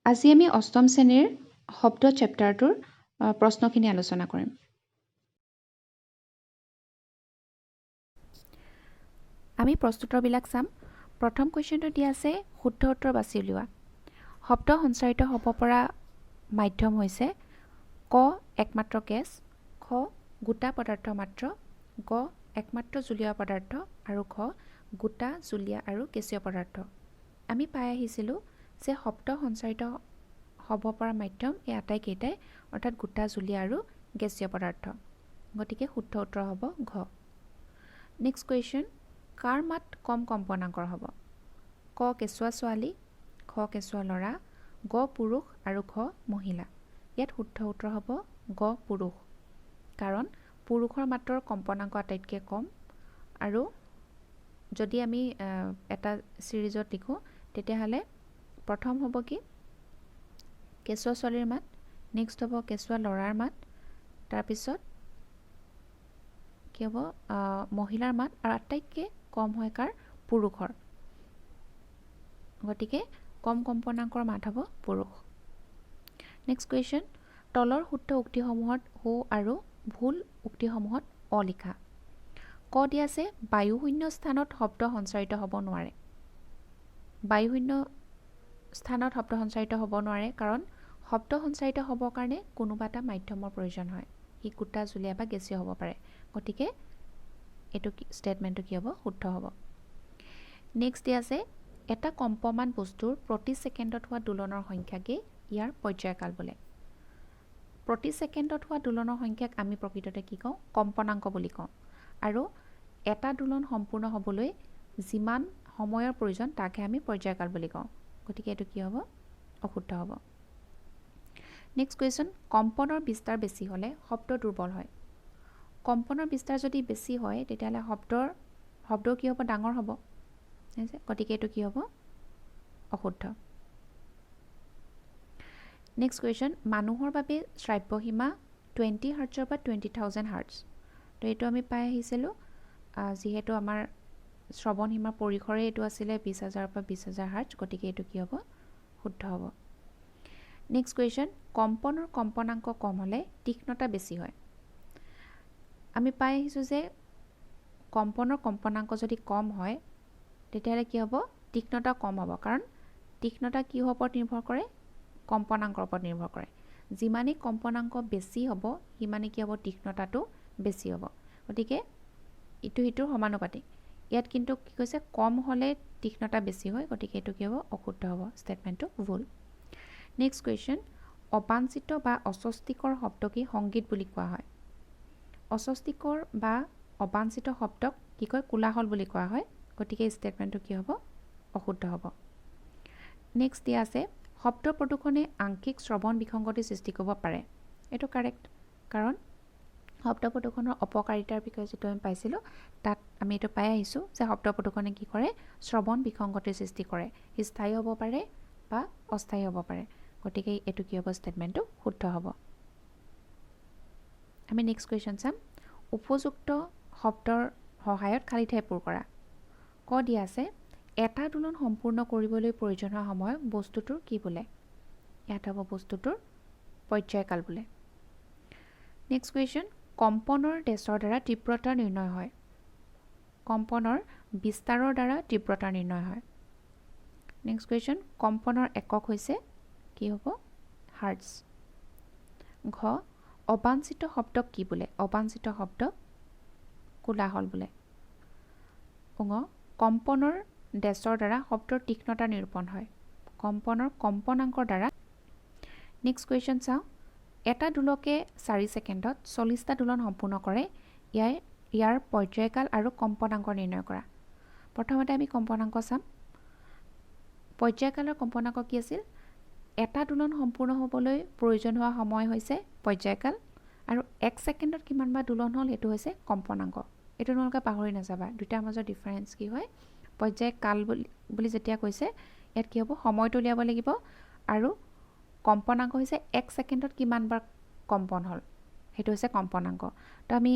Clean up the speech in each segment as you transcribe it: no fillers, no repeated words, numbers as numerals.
আজি আমি অষ্টম শ্ৰেণীৰ শব্দ চেপ্টাৰটোৰ প্ৰশ্নখিনি আলোচনা কৰিম। আমি প্ৰশ্নোত্তৰবিলাক চাম। প্ৰথম কুৱেশ্যনটো দিয়া আছে, শুদ্ধ উত্তৰ বাছি উলিওৱা। শব্দ সঞ্চাৰিত হ'ব পৰা মাধ্যম হৈছে ক একমাত্ৰ গেছ, খ গোটা পদাৰ্থ মাত্ৰ, গ একমাত্ৰ জুলীয়া পদাৰ্থ আৰু ঘ গোটা, জুলীয়া আৰু গেছীয় পদাৰ্থ। আমি পাই আহিছিলোঁ যে শব্দ সঞ্চাৰিত হ'ব পৰা মাধ্যম এই আটাইকেইটাই, অৰ্থাৎ গোটা, জুলীয়া আৰু গেছীয় পদাৰ্থ। গতিকে শুদ্ধ উত্তৰ হ'ব ঘ। নেক্সট কুৱেশ্যন, কাৰ মাত কম কম্পনাংকৰ হ'ব? ক কেঁচুৱা ছোৱালী, খ কেঁচুৱা ল'ৰা, গ পুৰুষ আৰু ঘ মহিলা। ইয়াত শুদ্ধ উত্তৰ হ'ব গ পুৰুষ, কাৰণ পুৰুষৰ মাতৰ কম্পনাংক আটাইতকৈ কম। আৰু যদি আমি এটা ছিৰিজত লিখোঁ, তেতিয়াহ'লে প্ৰথম হ'ব কি কেঁচুৱা ছোৱালীৰ মাত, নেক্সট হ'ব কেঁচুৱা ল'ৰাৰ মাত, তাৰপিছত কি হ'ব মহিলাৰ মাত, আৰু আটাইতকৈ কম হয় কাৰ? পুৰুষৰ। গতিকে কম কম্পনাংকৰ মাত হ'ব পুৰুষ। নেক্সট কুৱেশ্যন, তলৰ শুদ্ধ উক্তিসমূহত হু আৰু ভুল উক্তিসমূহত অ লিখা। ক দিয়া আছে, বায়ুশূন্য স্থানত শব্দ সঞ্চাৰিত হ'ব নোৱাৰে। বায়ুশূন্য স্থানত শব্দ সঞ্চাৰিত হ'ব নোৱাৰে, কাৰণ শব্দ সঞ্চাৰিত হ'বৰ কাৰণে কোনোবা এটা মাধ্যমৰ প্ৰয়োজন হয়, সি গোটা, জুলীয়া বা গেছীয় হ'ব পাৰে। গতিকে এইটো ষ্টেটমেণ্টটো কি হ'ব? শুদ্ধ হ'ব। নেক্সট দিয়া আছে, এটা কম্পমান বস্তুৰ প্ৰতি ছেকেণ্ডত হোৱা দোলনৰ সংখ্যাকেই ইয়াৰ পৰ্যায়কাল বোলে। প্ৰতি ছেকেণ্ডত হোৱা দোলনৰ সংখ্যাক আমি প্ৰকৃততে কি কওঁ? কম্পনাংক বুলি কওঁ। আৰু এটা দোলন সম্পূৰ্ণ হ'বলৈ যিমান সময়ৰ প্ৰয়োজন, তাকহে আমি পৰ্যায়কাল বুলি কওঁ। গতিকে এইটো কি হ'ব? অশুদ্ধ হ'ব। নেক্সট কুৱেশ্যন, কম্পনৰ বিস্তাৰ বেছি হ'লে শব্দ দুৰ্বল হয়। কম্পনৰ বিস্তাৰ যদি বেছি হয়, তেতিয়াহ'লে শব্দ কি হ'ব? ডাঙৰ হ'ব। গতিকে এইটো কি হ'ব? অশুদ্ধ। নেক্সট কুৱেশ্যন, মানুহৰ বাবে শ্ৰাব্য সীমা 20 হাৰ্টছৰ পৰা 20,000 হাৰ্টছ। তো এইটো আমি পাই আহিছিলোঁ, যিহেতু আমাৰ শ্ৰৱণ সীমাৰ পৰিসৰে এইটো আছিলে 20,000ৰ পৰা 20,000 হাৰ্টছ। গতিকে এইটো কি হ'ব? শুদ্ধ হ'ব। নেক্সট কুৱেশ্যন, কম্পনৰ কম্পনাংক কম হ'লে তীক্ষ্ণতা বেছি হয়। আমি পাই আহিছোঁ যে কম্পনৰ কম্পনাংক যদি কম হয়, তেতিয়াহ'লে কি হ'ব? তীক্ষ্ণতা কম হ'ব, কাৰণ তীক্ষ্ণতা কিহৰ ওপৰত নিৰ্ভৰ কৰে? কম্পনাংকৰ ওপৰত নিৰ্ভৰ কৰে। যিমানেই কম্পনাংক বেছি হ'ব, সিমানেই কি হ'ব? তীক্ষ্ণতাটো বেছি হ'ব। গতিকে ইটো সিটোৰ সমানুপাতিক। ইয়াত কিন্তু কি কৈছে? কম হ'লে তীক্ষ্ণতা বেছি হয়। গতিকে এইটো কি হ'ব? অশুদ্ধ হ'ব, ষ্টেটমেণ্টটো ভুল। নেক্সট কুৱেশ্যন, অবাঞ্ছিত বা অস্বস্তিকৰ শব্দকে সংগীত বুলি কোৱা হয়। অস্বস্তিকৰ বা অবাঞ্ছিত শব্দক কি কয়? কোলাহল বুলি কোৱা হয়। গতিকে ষ্টেটমেণ্টটো কি হ'ব? অশুদ্ধ হ'ব। নেক্সট দিয়া আছে, শব্দ প্ৰদূষণে আংশিক শ্ৰৱণ বিসংগতিৰ সৃষ্টি কৰিব পাৰে। এইটো কাৰেক্ট, কাৰণ শব্দ প্ৰদূষণৰ অপকাৰিতাৰ বিষয়ে যিটো আমি পাইছিলোঁ, তাত আমি এইটো পাই আহিছোঁ যে শব্দ প্ৰদূষণে কি কৰে? শ্ৰৱণ বিসংগতিৰ সৃষ্টি কৰে। সি স্থায়ী হ'ব পাৰে বা অস্থায়ী হ'ব পাৰে। গতিকে এইটো কি হ'ব? ষ্টেটমেণ্টটো শুদ্ধ হ'ব। আমি নেক্সট কুৱেশ্যন চাম। উপযুক্ত শব্দৰ সহায়ত খালী ঠাই পূৰ কৰা। ক দিয়া আছে, এটা দোলন সম্পূৰ্ণ কৰিবলৈ প্ৰয়োজন হোৱা সময় বস্তুটোৰ কি বোলে? ইয়াত হ'ব বস্তুটোৰ পৰ্যায়কাল বোলে। নেক্সট কুৱেশ্যন, কম্পনৰ ডেছৰ দ্বাৰা তীব্ৰতা নিৰ্ণয় হয়। কম্পনৰ বিস্তাৰৰ দ্বাৰা তীব্ৰতা নিৰ্ণয় হয়। নেক্সট কুৱেশ্যন, কম্পনৰ একক হৈছে কি হ'ব? হাৰ্টছ। ঘ, অবাঞ্ছিত শব্দক কি বোলে? অবাঞ্ছিত শব্দক কোলাহল বোলে। ঙ, কম্পনৰ ডেছৰ দ্বাৰা শব্দৰ তীক্ষ্ণতা নিৰূপণ হয়। কম্পনৰ কম্পনাংকৰ দ্বাৰা। নেক্সট কুৱেশ্যন চাওঁ। এটা দোলকে 4 ছেকেণ্ডত 40টা দোলন সম্পূৰ্ণ কৰে। ইয়াৰ পৰ্যায়কাল আৰু কম্পনাংক নিৰ্ণয় কৰা। প্ৰথমতে আমি কম্পনাংক চাম। পৰ্যায়কালৰ কম্পনাংক কি আছিল? এটা দোলন সম্পূৰ্ণ হ'বলৈ প্ৰয়োজন হোৱা সময় হৈছে পৰ্যায়কাল আৰু 1 ছেকেণ্ডত কিমানবাৰ দোলন হ'ল, সেইটো হৈছে কম্পনাংক। এইটো তোমালোকে পাহৰি নাযাবা। দুটাৰ মাজৰ ডিফাৰেঞ্চ কি হয়? পৰ্যায়কাল বুলি যেতিয়া কৈছে, ইয়াত কি হ'ব? সময়টো উলিয়াব লাগিব আৰু কম্পনাংক হৈছে 1 ছেকেণ্ডত কিমানবাৰ কম্পন হ'ল, সেইটো হৈছে কম্পনাংক। তো আমি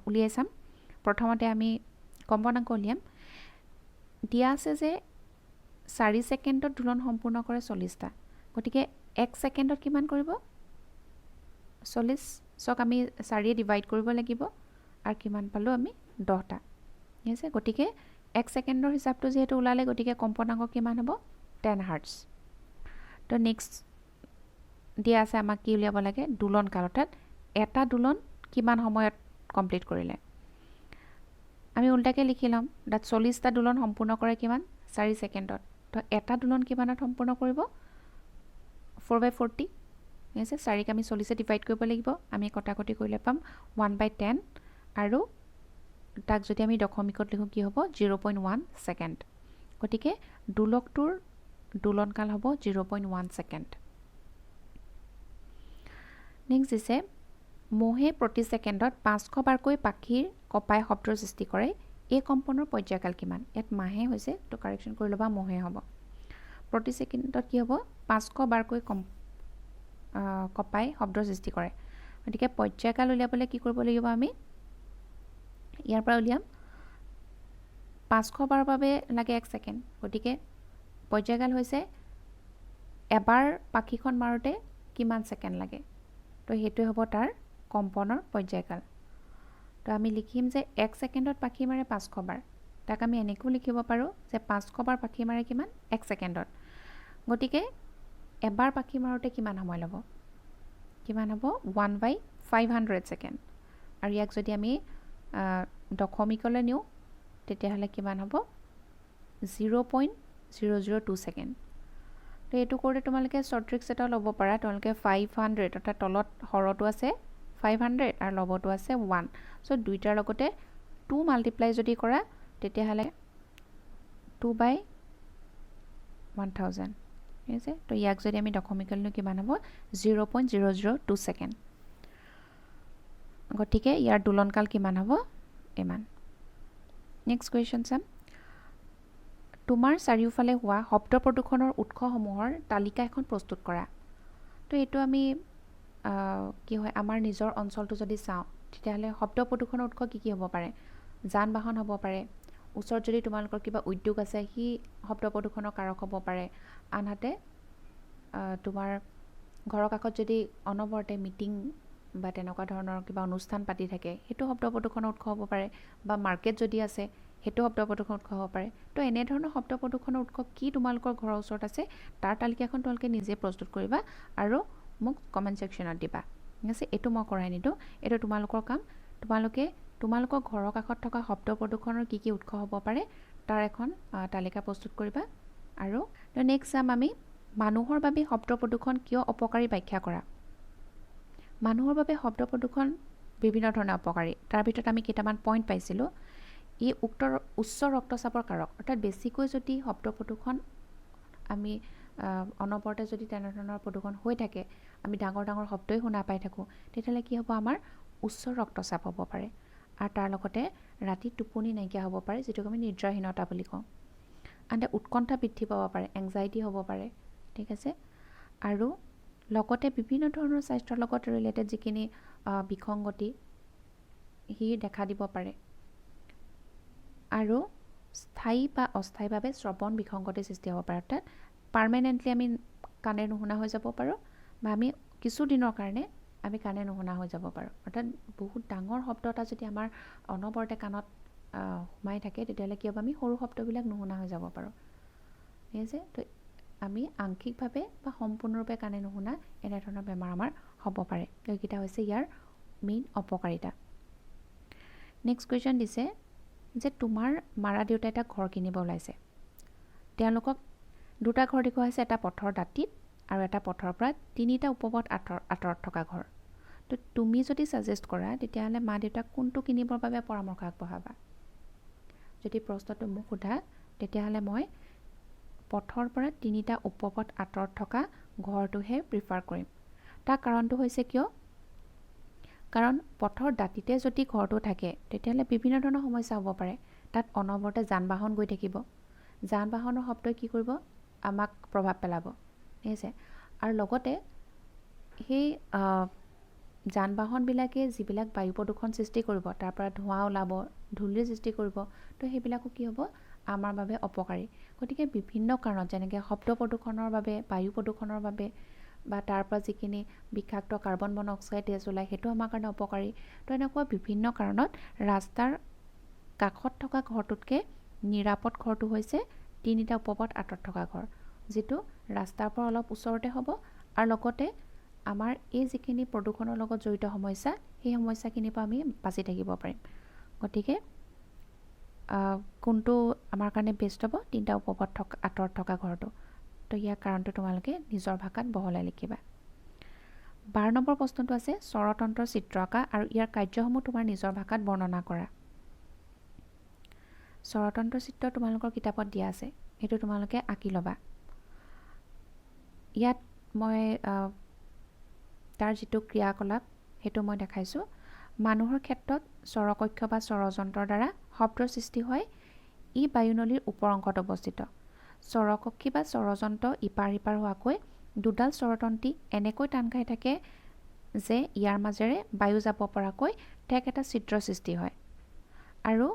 উলিয়াই চাম। প্ৰথমতে আমি কম্পনাংক উলিয়াম। দিয়া আছে যে 4 ছেকেণ্ডত দোলন সম্পূৰ্ণ কৰে 40টা। গতিকে এক ছেকেণ্ডত কিমান কৰিব? 40ক আমি 4য়ে ডিভাইড কৰিব লাগিব আৰু কিমান পালোঁ আমি? 10টা। ঠিক আছে, গতিকে এক ছেকেণ্ডৰ হিচাপটো যিহেতু ওলালে, গতিকে কম্পনাংক কিমান হ'ব? 10 হাৰ্টছ। তো নেক্সট দিয়া আছে আমাক কি উলিয়াব লাগে? দোলন কাল, অৰ্থাৎ এটা দোলন কিমান সময়ত কমপ্লিট কৰিলে। আমি উল্টাকৈ লিখি ল'ম, তাত 40টা দোলন সম্পূৰ্ণ কৰে কিমান? 4 ছেকেণ্ডত। তো এটা দোলন কিমানত সম্পূৰ্ণ কৰিব? 4/40। ঠিক আছে, 4ক আমি 40-এ ডিভাইড কৰিব লাগিব। আমি কটাকটি কৰিলে পাম 1/10 আৰু তাক যদি আমি দশমিকত লিখোঁ কি হ'ব? 0.1 ছেকেণ্ড। গতিকে দোলকটোৰ দোলনকাল হ'ব 0.1 ছেকেণ্ড। নেক্সট দিছে মহে প্ৰতি ছেকেণ্ডত 500 বাৰকৈ পাখিৰ কঁপাই শব্দৰ সৃষ্টি কৰে, এই কম্পনৰ পৰ্যায়কাল কিমান? ইয়াত মাহে হৈছে, তো কাৰেকশ্যন কৰি ল'বা, মহে হ'ব। প্ৰতি ছেকেণ্ডত কি হ'ব? 500 বাৰকৈ কঁপাই শব্দৰ সৃষ্টি কৰে। গতিকে পৰ্যায়কাল উলিয়াবলৈ কি কৰিব লাগিব? আমি ইয়াৰ পৰা উলিয়াম 500 বাৰৰ বাবে লাগে 1 ছেকেণ্ড। গতিকে পৰ্যায়কাল হৈছে এবাৰ পাখিখন মাৰোঁতে কিমান ছেকেণ্ড লাগে, তো সেইটোৱে হ'ব তাৰ কম্পনৰ পৰ্যায়কাল। তো আমি লিখিম যে 1 ছেকেণ্ডত পাখি মাৰে 500 বাৰ। তাক আমি এনেকৈও লিখিব পাৰোঁ যে 500 বাৰ পাখি মাৰে কিমান? 1 ছেকেণ্ডত। গতিকে এবাৰ পাখি মাৰোঁতে কিমান সময় ল'ব? কিমান হ'ব? 1/500 ছেকেণ্ড। আৰু ইয়াক যদি আমি দশমিকলৈ নিওঁ তেতিয়াহ'লে কিমান হ'ব? 0.002 ছেকেণ্ড। তো এইটো কৰোঁতে তোমালোকে শ্বৰ্ট ট্ৰিক্স এটাও ল'ব পাৰা। তোমালোকে 500, অৰ্থাৎ তলত হৰটো আছে 500 আৰু লবটো আছে 1, চ' দুইটাৰ লগতে 2 মাল্টিপ্লাই যদি কৰা তেতিয়াহ'লে 2/1000। ঠিক আছে, তো ইয়াক যদি আমি দশমিকলৈ নিওঁ কিমান হ'ব? 0.002 ছেকেণ্ড। গতিকে ইয়াৰ দোলনকাল কিমান হ'ব? ইমান। নেক্সট কুৱেশ্যন চাম। তোমাৰ চাৰিওফালে হোৱা শব্দ প্ৰদূষণৰ উৎসসমূহৰ তালিকা এখন প্ৰস্তুত কৰা। তো এইটো আমি কি হয়, আমাৰ নিজৰ অঞ্চলটো যদি চাওঁ তেতিয়াহ'লে শব্দ প্ৰদূষণৰ উৎস কি কি হ'ব পাৰে? যান বাহন হ'ব পাৰে, ওচৰত যদি তোমালোকৰ কিবা উদ্যোগ আছে সি শব্দ প্ৰদূষণৰ কাৰক হ'ব পাৰে। আনহাতে তোমাৰ ঘৰৰ কাষত যদি অনবৰতে মিটিং বা তেনেকুৱা ধৰণৰ কিবা অনুষ্ঠান পাতি থাকে সেইটো শব্দ প্ৰদূষণৰ উৎস হ'ব পাৰে, বা মাৰ্কেট যদি আছে সেইটো শব্দ প্ৰদূষণৰ উৎস হ'ব পাৰে। তো এনেধৰণৰ শব্দ প্ৰদূষণৰ উৎস কি তোমালোকৰ ঘৰৰ ওচৰত আছে তাৰ তালিকাখন তোমালোকে নিজে প্ৰস্তুত কৰিবা আৰু মোক কমেণ্ট ছেকশ্যনত দিবা। ঠিক আছে, এইটো মই কৰাই নিদিওঁ, এইটো তোমালোকৰ কাম। তোমালোকে তোমালোকৰ ঘৰৰ কাষত থকা শব্দ প্ৰদূষণৰ কি কি উৎস হ'ব পাৰে তাৰ এখন তালিকা প্ৰস্তুত কৰিবা। আৰু নেক্সট চাম আমি মানুহৰ বাবে শব্দ প্ৰদূষণ কিয় অপকাৰী ব্যাখ্যা কৰা। মানুহৰ বাবে শব্দ প্ৰদূষণ বিভিন্ন ধৰণে অপকাৰী, তাৰ ভিতৰত আমি কেইটামান পইণ্ট পাইছিলোঁ। ই উচ্চ ৰক্তচাপৰ কাৰক, অৰ্থাৎ বেছিকৈ যদি শব্দ প্ৰদূষণ আমি অনবৰতে যদি তেনেধৰণৰ প্ৰদূষণ হৈ থাকে, আমি ডাঙৰ ডাঙৰ শব্দই শুনা পাই থাকোঁ, তেতিয়াহ'লে কি হ'ব? আমাৰ উচ্চ ৰক্তচাপ হ'ব পাৰে আৰু তাৰ লগতে ৰাতি টোপনি নাইকিয়া হ'ব পাৰে, যিটোক আমি নিদ্ৰাহীনতা বুলি কওঁ। আনহাতে উৎকণ্ঠা বৃদ্ধি পাব পাৰে, এংজাইটি হ'ব পাৰে। ঠিক আছে, আৰু লগতে বিভিন্ন ধৰণৰ স্বাস্থ্যৰ লগত ৰিলেটেড যিখিনি বিসংগতি সি দেখা দিব পাৰে আৰু স্থায়ী বা অস্থায়ীভাৱে শ্ৰৱণ বিসংগতিৰ সৃষ্টি হ'ব পাৰে, অৰ্থাৎ পাৰ্মানেণ্টলি আমি কাণে নুশুনা হৈ যাব পাৰোঁ বা আমি কিছুদিনৰ কাৰণে আমি কাণে নুশুনা হৈ যাব পাৰোঁ। অৰ্থাৎ বহুত ডাঙৰ শব্দ এটা যদি আমাৰ অনবৰতে কাণত সোমাই থাকে তেতিয়াহ'লে কি হ'ব? আমি সৰু শব্দবিলাক নুশুনা হৈ যাব পাৰোঁ। ঠিক আছে, তো আমি আংশিকভাৱে বা সম্পূৰ্ণৰূপে কাণে নুশুনা এনেধৰণৰ বেমাৰ আমাৰ হ'ব পাৰে। তো এইকেইটা হৈছে ইয়াৰ মেইন অপকাৰিতা। নেক্সট কুৱেশ্যন দিছে যে তোমাৰ মাৰা দেউতাই এটা ঘৰ কিনিব ওলাইছে, তেওঁলোকক দুটা ঘৰ দেখুওৱা হৈছে, এটা পথৰ দাঁতিত আৰু এটা পথৰ পৰা 3টা উপপথ আঁতৰত থকা ঘৰ। তো তুমি যদি ছাজেষ্ট কৰা তেতিয়াহ'লে মা দেউতাক কোনটো কিনিবৰ বাবে পৰামৰ্শ আগবঢ়াবা? যদি প্ৰশ্নটো মোক সোধা তেতিয়াহ'লে মই পথৰ পৰা 3টা উপপথ আঁতৰত থকা ঘৰটোহে প্ৰিফাৰ কৰিম। তাৰ কাৰণটো হৈছে কিয়? কাৰণ পথৰ দাঁতিতে যদি ঘৰটো থাকে তেতিয়াহ'লে বিভিন্ন ধৰণৰ সমস্যা হ'ব পাৰে। তাত অনবৰতে যান বাহন গৈ থাকিব, যান বাহনৰ শব্দই কি কৰিব? আমাক প্ৰভাৱ পেলাব। ঠিক আছে, আৰু লগতে সেই যান বাহনবিলাকে যিবিলাক বায়ু প্ৰদূষণ সৃষ্টি কৰিব, তাৰ পৰা ধোঁৱা ওলাব, ধূলিৰ সৃষ্টি কৰিব, তো সেইবিলাকো কি হ'ব? আমাৰ বাবে অপকাৰী। গতিকে বিভিন্ন কাৰণত, যেনেকৈ শব্দ প্ৰদূষণৰ বাবে, বায়ু প্ৰদূষণৰ বাবে, বা তাৰ পৰা যিখিনি বিষাক্ত কাৰ্বন মন'ক্সাইড গেছ ওলায় সেইটো আমাৰ কাৰণে অপকাৰী। তো এনেকুৱা বিভিন্ন কাৰণত ৰাস্তাৰ কাষত থকা ঘৰটোতকৈ নিৰাপদ ঘৰটো হৈছে তিনিটা উপপথ আঁতৰত থকা ঘৰ, যিটো ৰাস্তাৰ পৰা অলপ ওচৰতে হ'ব আৰু লগতে আমাৰ এই যিখিনি প্ৰদূষণৰ লগত জড়িত সমস্যা, সেই সমস্যাখিনিৰ পৰা আমি বাচি থাকিব পাৰিম। গতিকে কোনটো আমাৰ কাৰণে বেষ্ট হ'ব? তিনিটা উপপথ থকা আঁতৰত থকা ঘৰটো। তো ইয়াৰ কাৰণটো তোমালোকে নিজৰ ভাষাত বহলাই লিখিবা। 12 নম্বৰ প্ৰশ্নটো আছে স্বৰতন্ত্ৰৰ চিত্ৰ আঁকা আৰু ইয়াৰ কাৰ্যসমূহ তোমাৰ নিজৰ ভাষাত বৰ্ণনা কৰা। স্বৰতন্ত্ৰৰ চিত্ৰ তোমালোকৰ কিতাপত দিয়া আছে, সেইটো তোমালোকে আঁকি ল'বা। ইয়াত মই তাৰ যিটো ক্ৰিয়াকলাপ সেইটো মই দেখাইছোঁ। মানুহৰ ক্ষেত্ৰত স্বৰকক্ষ বা স্বৰযন্ত্ৰৰ দ্বাৰা শব্দৰ সৃষ্টি হয়। ই বায়ুনলীৰ ওপৰ অংশত অৱস্থিত। স্বৰকক্ষী বা স্বৰযন্ত্ৰ ইপাৰ সিপাৰ হোৱাকৈ দুডাল স্বৰতন্ত্ৰী এনেকৈ টান খাই থাকে যে ইয়াৰ মাজেৰে বায়ু যাব পৰাকৈ ঠেক এটা ছিদ্ৰ সৃষ্টি হয় আৰু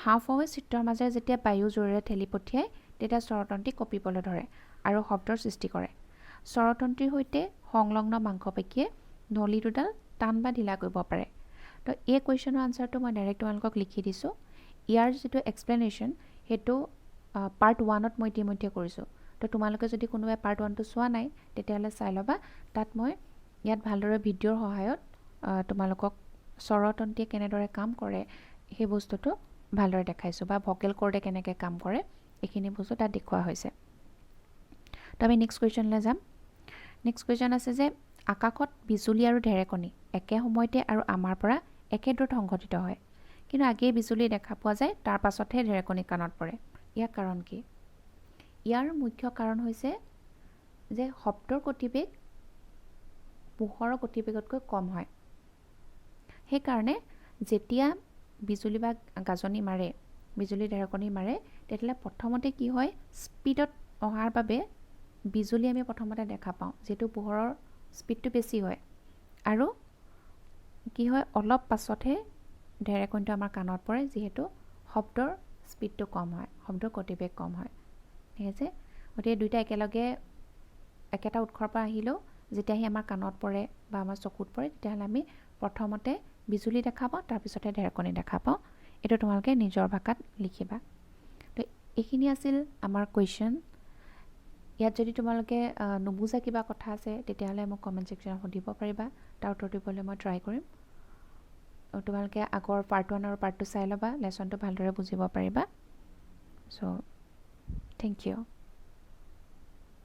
হাওঁফাওঁৱে ছিদ্ৰৰ মাজেৰে যেতিয়া বায়ু জোৰেৰে ঠেলি পঠিয়ায় তেতিয়া স্বৰতন্ত্ৰী কঁপিবলৈ ধৰে আৰু শব্দৰ সৃষ্টি কৰে। স্বৰতন্ত্ৰীৰ সৈতে সংলগ্ন মাংসপেশীয়ে নলী দুডাল টান বা ঢিলা কৰিব পাৰে। তো এই কুৱেশ্যনৰ আনচাৰটো মই ডাইৰেক্ট তোমালোকক লিখি দিছোঁ। ইয়াৰ যিটো এক্সপ্লেনেশ্যন সেইটো পাৰ্ট 1ত মই ইতিমধ্যে কৰিছোঁ। তো তোমালোকে যদি কোনোবাই পাৰ্ট 1টো চোৱা নাই তেতিয়াহ'লে চাই ল'বা। তাত মই ইয়াত ভালদৰে ভিডিঅ'ৰ সহায়ত তোমালোকক স্বৰতন্ত্ৰীয়ে কেনেদৰে কাম কৰে সেই বস্তুটো ভালদৰে দেখাইছোঁ, বা ভকেল কৰ্ডে কেনেকৈ কাম কৰে এইখিনি বস্তু তাত দেখুওৱা হৈছে। তো আমি নেক্সট কুৱেশ্যনলৈ যাম। নেক্সট কুৱেশ্যন আছে যে আকাশত বিজুলী আৰু ঢেৰেকনি একে সময়তে আৰু আমাৰ পৰা একে দূৰত সংঘটিত হয়, কিন্তু আগেয়ে বিজুলী দেখা পোৱা যায়, তাৰ পাছতহে ঢেৰেকনি কাণত পৰে। ইয়াৰ কাৰণ কি? ইয়াৰ মুখ্য কাৰণ হৈছে যে শব্দৰ গতিবেগ পোহৰৰ গতিবেগতকৈ কম হয়। সেইকাৰণে যেতিয়া বিজুলী বা গাজনি মাৰে, বিজুলী ঢেৰেকনি মাৰে, তেতিয়াহ'লে প্ৰথমতে কি হয়, স্পীডত অহাৰ বাবে বিজুলী আমি প্ৰথমতে দেখা পাওঁ, যিহেতু পোহৰৰ স্পীডটো বেছি হয়। আৰু কি হয়, অলপ পাছতহে ঢেৰেকনিটো আমাৰ কাণত পৰে, যিহেতু শব্দৰ স্পীডটো কম হয়, শব্দৰ গতিবেগ কম হয়। ঠিক আছে, গতিকে দুইটা একেলগে একেটা উৎসৰ পৰা আহিলেও যেতিয়া সি আমাৰ কাণত পৰে বা আমাৰ চকুত পৰে, তেতিয়াহ'লে আমি প্ৰথমতে বিজুলী দেখা পাওঁ, তাৰপিছতহে ঢেৰেকনি দেখা পাওঁ। এইটো তোমালোকে নিজৰ ভাষাত লিখিবা। তো এইখিনি আছিল আমাৰ কুৱেশ্যন। ইয়াত যদি তোমালোকে নুবুজা কিবা কথা আছে তেতিয়াহ'লে মোক কমেণ্ট ছেকশ্যনত সুধিব পাৰিবা, তাৰ উত্তৰ দিবলৈ মই ট্ৰাই কৰিম। তোমালোকে আগৰ পাৰ্ট 1 আৰু পাৰ্ট 2 চাই ল'বা, লেচনটো ভালদৰে বুজিব পাৰিবা। চ' thank U.